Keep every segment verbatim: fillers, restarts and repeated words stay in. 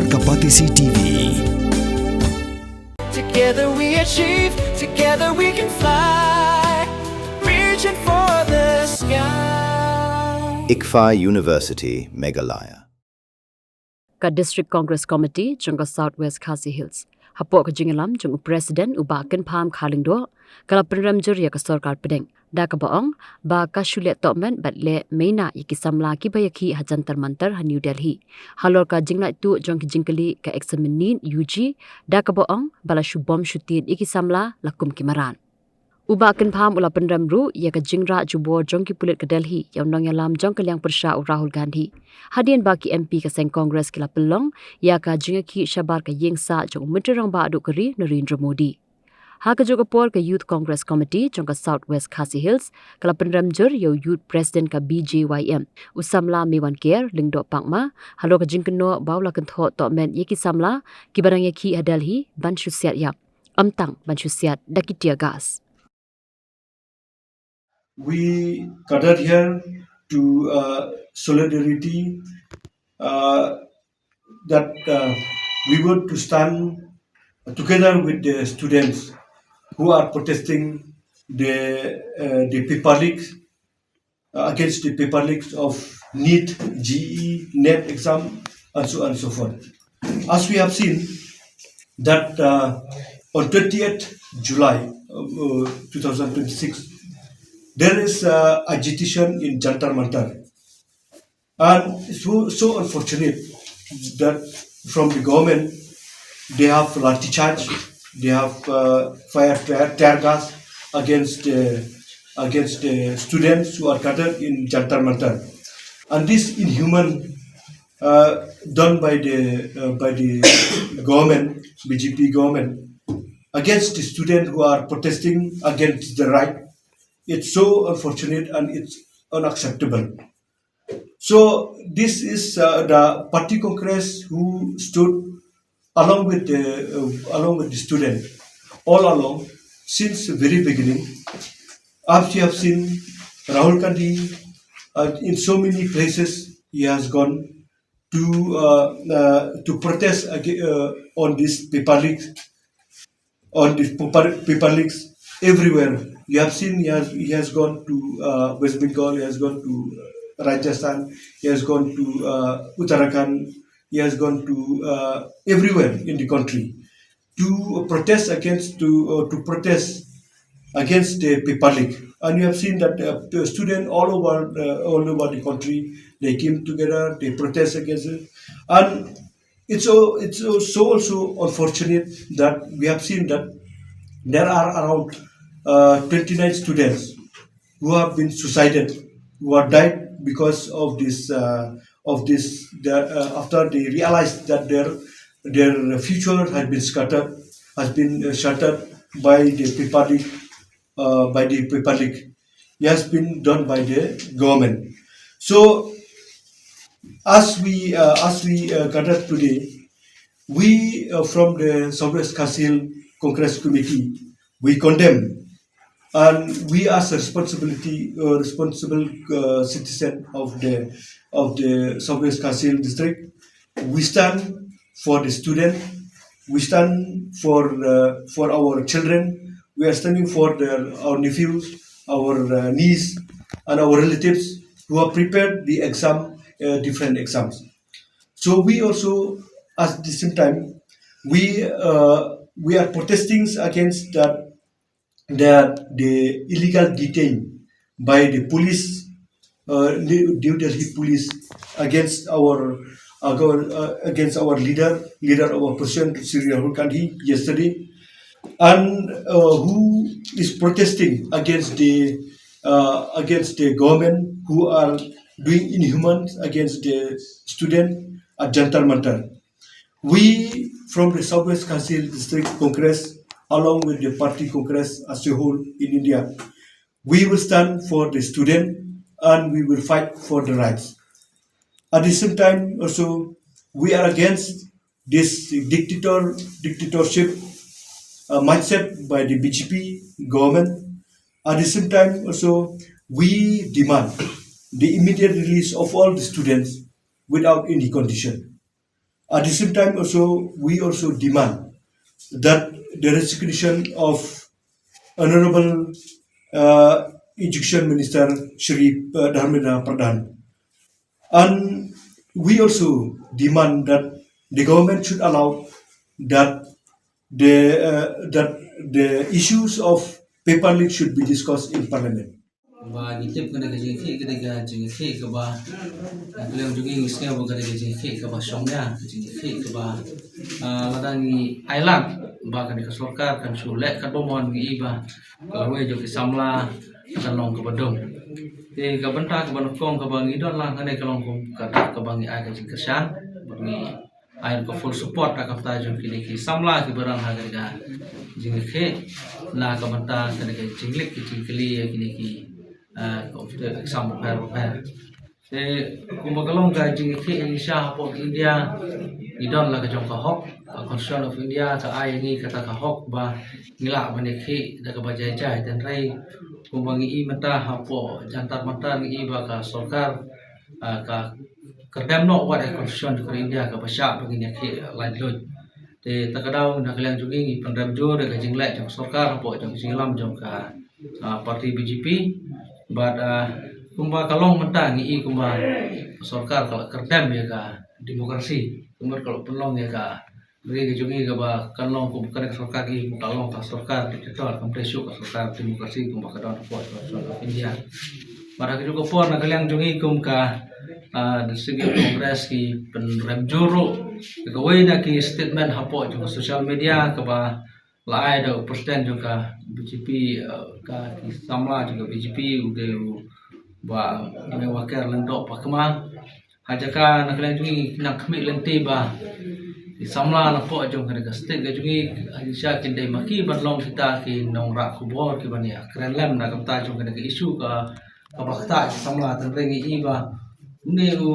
Ka Batesi T V. Together we achieve, together we can fly. Reaching for the sky. ICFAI University, Meghalaya. Ka District Congress Committee jong ka South West Khasi Hills, hapoh ka jingïalam jong u President u Bah Kynpham Kharlyngdoh, ka la pynrem jur ïa ka sorkar pdeng, da kaba ong ba ka shu leh tohmet bad leh maïnah ïa ki samla kiba ïakhih ha Jantar Mantar ha New Delhi halor ka jinglaitluid jong ki jingkylli ka eksamin NEET U G, da kaba ong ba la shu bom shu tied ïa ki samla la kum ki mrad. U Bah Kynpham u la pynrem ruh ïa ka jingrah jubor jong ki pulit ka Delhi ïa u nongïalam jong ka liang pyrshah u Rahul Gandhi, hadien ba ki M P ka seng Congress ki la pynlong ïa ka jingïakhih shabar ka ïingsah jong u Myntri Rangbah duh ka ri Narendra Modi. Ha kajuh ka por, ka Youth Congress Committee jong ka South West Khasi Hills ka la pynrem jur ïa u Youth President ka B J Y M, u samla Meiwanker Lyngdoh Pakma, halor ka jingkynnoh ba u la kynthoh tohmet ïa ki samla kiba dang ïakhih ha Delhi ban shu siat ïap, ym tang ban shu siat da ki tear gas. We gathered here to, uh, solidarity, uh, that, uh, we want to stand together with the students who are protesting the, uh, the paper leak, uh, against the paper leaks of NEET, G E, NET exam, and so on and so forth. As we have seen that, uh, on twentieth July, uh, uh, two thousand twenty-six, there is, uh, agitation in Jantar Mantar. And it's so, so unfortunate that from the government, they have lathi charge, they have, uh, fired tear, tear gas against, uh, against the students who are gathered in Jantar Mantar. And this inhuman, uh, done by the, uh, by the government, B J P government, against the students who are protesting against the right, it's so unfortunate and it's unacceptable. So this is, uh, the party Congress who stood along with the, uh, along with the student all along since the very beginning. As you have seen, Rahul Gandhi, uh, in so many places he has gone to, uh, uh, to protest ag- uh, on this paper leak, on the paper, paper leaks everywhere. You have seen he has, he has gone to, uh, West Bengal, he has gone to, uh, Rajasthan, he has gone to, uh, Uttarakhand, he has gone to, uh, everywhere in the country to protest against, to, uh, to protest against the paper leak. And you have seen that, uh, the students all over, uh, all over the country, they came together, they protest against it. And it's so, it's so, so also unfortunate that we have seen that there are around, uh, twenty-nine students who have been suicided, who have died because of this, uh, of this. The, uh, after they realized that their their future has been scattered, has been, uh, shattered by the paper leak, uh, by the paper leak. It has been done by the government. So as we, uh, as we, uh, gathered today, we, uh, from the Southwest Khasi Hills Congress Committee, we condemn, and we as a responsibility, uh, responsible, uh, citizen of the, of the Southwest Khasi Hills district, we stand for the student. We stand for, uh, for our children. We are standing for their, our nephews, our, uh, niece, and our relatives who have prepared the exam, uh, different exams. So we also, at the same time, we, uh, we are protesting against that, that the illegal detain by the police, uh, New New Delhi police against our, uh, against our leader, leader of opposition, Shri Rahul Gandhi, yesterday, and, uh, who is protesting against the, uh, against the government who are doing inhuman against the student at Jantar Mantar. We from the Southwest Khasi Hills District Congress, along with the party Congress as a whole in India, we will stand for the student and we will fight for the rights. At the same time, also, we are against this dictator dictatorship, uh, mindset by the B J P government. At the same time, also, we demand the immediate release of all the students without any condition. At the same time, also we also demand that the resignation of Honorable uh, Education Minister Shri uh, Dharmendra Pradhan, and we also demand that the government should allow that the uh, that the issues of paper leak should be discussed in Parliament. Ba ngi tip kane ka jingkhih, kane ka jingkhih kaba, ah, kaliang jong ngi ngi sngew ba kane ka jingkhih kaba shong ïa ka jingkhih kaba, ah, lada ngi ailad ba kane ka sorkar kan shu leh katba mon ngi i ba ka lawei jong ki samla kan long kaba dum. Te ka bynta kaba nyngkong kaba ngi don lang kane ka long kum ka dak kaba ngi ai ka jingkyrshan ba ngi ai ka full support na ka bynta jong kine ki samla kiba ran ha kane ka jingkhih na ka bynta kane ka jinglik ki jingkylli ïa kine ki, ah, competitive exam bapher bapher. Te kumba ka long ka jingkhih ïa ngi sha hapoh India, ngi don la ka jong ka hok, ka Constitution of India ka ai ïa ngi kata ka hok ba ngi lah ban ïakhih da kaba jai jai. Hynrei kumba ngi i mynta hapoh Jantar Mantar ngi i ba ka sorkar, ah, ka kyrdem noh wat ïa ka Constitution jong ka India kaba shah ba ngin ïakhih laitluid. Te ta ka daw na ka liang jong ngi ngi pynrem jur ïa ka jingleh jong ka sorkar hapoh jong ka jingïalam jong ka, ah, party B J P. Bad, ah, kumba ka long mynta ngi i kumba ka sorkar ka la kyrdem ïa ka demokrasi. Kumba ka la pynlong ïa ka ri ka jong ngi kaba kan long kum kane ka sorkar ngi kum ka long ka sorkar diktator, kam dei shuh ka sorkar demokrasi kumba ka don hapoh ka sorkar India. Bad ha kajuh ka por na ka liang jong ngi kum ka, ah, District Congress ki pynrem jur ruh ïa kawei na ki statement hapoh jong ka social media kaba la ai da u president jong ka B J P, ah, ka ki samla jong ka B J P u dei u Bah Mewakher Lyngdoh Pakma. Ha jaka na ka liang jong ngi nang khmih lynti ba ki samla na poh jong kane ka state ka jong ngi ha shisha kin dei ma ki ban long kita ki nongrah khubor ki ban ïa kren lem na ka bynta jong kane ka issue ka kaba ktah ki samla. Tang ngi i ba une u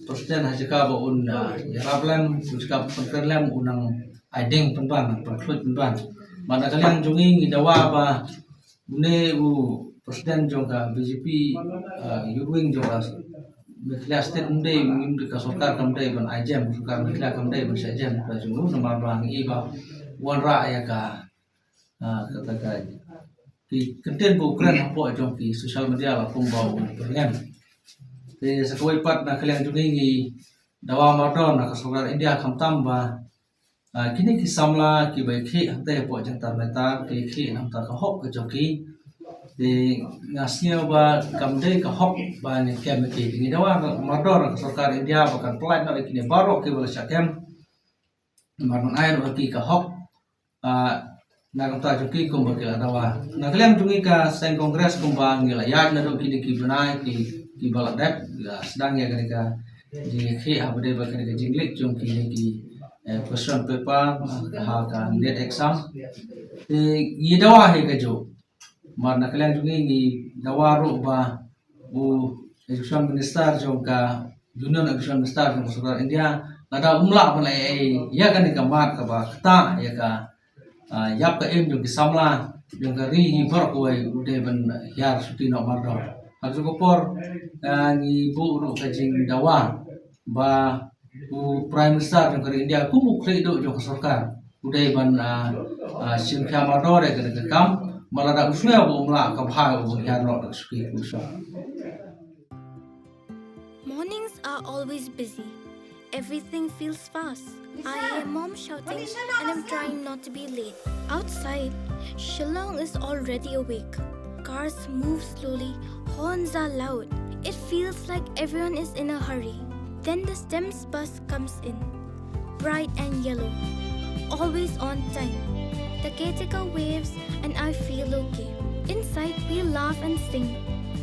president ha jaka ba un, ah, ïarap lem, u jaka ba pynkren lem u nang ai ding pynban, nang pynkhluit pynban. Bad na ka liang jong ngi ngi dawa ba une u president jong ka B J P, ah, youth wing jong ka Meghalaya state um dei, um dei ka sorkar kam dei ban ai jem, sorkar Meghalaya kam dei ban shah jem ka jong u namar ba ngi i ba wanrah ïa ka, ah, kata ka ki kyntien ba u kren hapoh jong ki social media la kumba u pyrlem. Te sa kawei pat na ka liang jong ngi ngi dawa mardor na ka sorkar India khamtam ba, ah, kine ki samla kiba ïakhih hangtei hapoh Jantar Mantar ki ïakhih na ka bynta ka hok ka jong ki. Te nga sngew ba kam dei ka hok ba ngi kem ïa ki. Te ngi dawa mardor na ka sorkar India ba kan pynlait noh ïa kine baroh kiba la shah kem. Namar ban ai noh ïa ki ka hok, ah, na ka bynta jong ki kumba ki la dawa. Na ka liang jong ngi ka seng Congress kumba ngi la ïaid naduh kine ki bnai ki, kiba la dep, la sdang ïa kane ka jingïakhih ha ba dei ba kane ka jingleak jong kine ki, eh, question paper, ah, ha ka NET exam. Te ngi dawa hi kajuh. Bad na ka liang jong ngi ngi dawa ruh ba u education minister jong ka, Union Education Minister jong ka sorkar India, lada um lah ban ai ïa kane ka mat kaba ktah ïa ka, ah, ïap ka im jong ki samla jong ka ri hi baroh kawei u dei ban hiar shuti noh mardor. Ha kajuh ka por, ah, ngi buh ruh ka jingdawa ba u Prime Minister jong ka ri India kum u khlieh duh jong ka sorkar u dei ban, ah, ah, shim khia mardor ïa kane ka kam, ba lada u sngew ba um lah ka bha u ban hiar noh da ka shuki u shong. Mornings are always busy. Everything feels fast. I hear mom shouting and I'm trying not to be late. Outside, Shillong is already awake. Cars move slowly, horns are loud. It feels like everyone is in a hurry. Then the STEMS bus comes in. Bright and yellow. Always on time. The caretaker waves and I feel okay. Inside, we laugh and sing.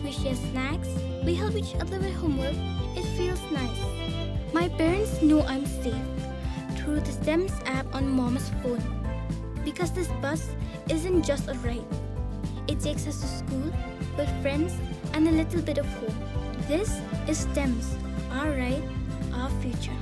We share snacks. We help each other with homework. It feels nice. My parents know I'm safe through the STEMS app on mom's phone. Because this bus isn't just a ride, it takes us to school, with friends, and a little bit of home. This is STEMS, our ride, our future.